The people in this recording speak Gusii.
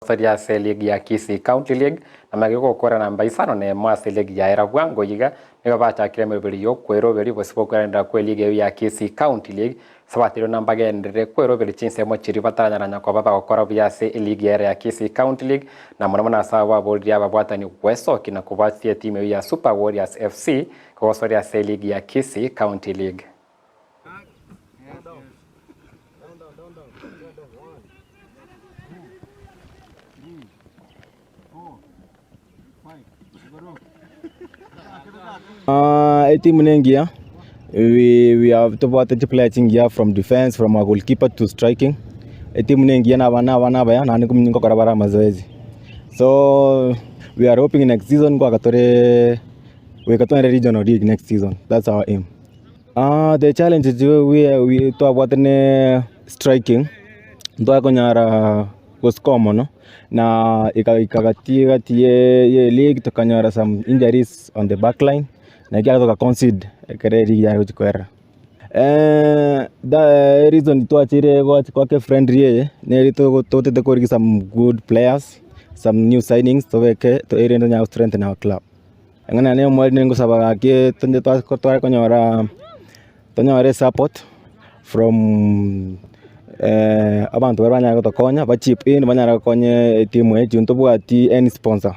Gosoria ase eligi ya Kisii County League na magega gokora namba isano na emo ase eligi ya era bwango iga nigo bachakire emeroberi y'okweroberia bosio bw'okweranera kw'eligi eyio ya Kisii County League ase bateirwe na mbagenderere kweroberia chinsemo chiria bataranyaranya koba bagokora buya ase eligi ya era ya Kisii County League na mono mono ase abwo baboririe ababwatani gwesokia na kobwatia etimu eyio ya Super Warriors FC kogosoria ase eligi ya Kisii County League. Etimu nengiya, we have tobwate chiplayer chingiya from defence, from our goalkeeper to striking, etimu nengiya na abana abana abaya naende nkokora bare amazoezi. So we are hoping next season ngoaka tore goika togende regional league next season, that's our aim. The challenges we twabwate ne striking, ntwakonyara goscore mono, na ekaika gati gati ye league tokanyora some injuries on the back line, na ekiagera toga concede ekero eleague yare gochia koera. The reason twachire gocha goaka efriendly eye, neri totete korigia some good players, some new signings tobeke erinde tonyare go strengthen our club. Eng'ana yane y'omweri nengosaba gaki tonye tware konyora tonyore esupport from abanto baria banyare gotokonya ba chip in banyare gokonya etimu eye intwe ntobwati any sponsor.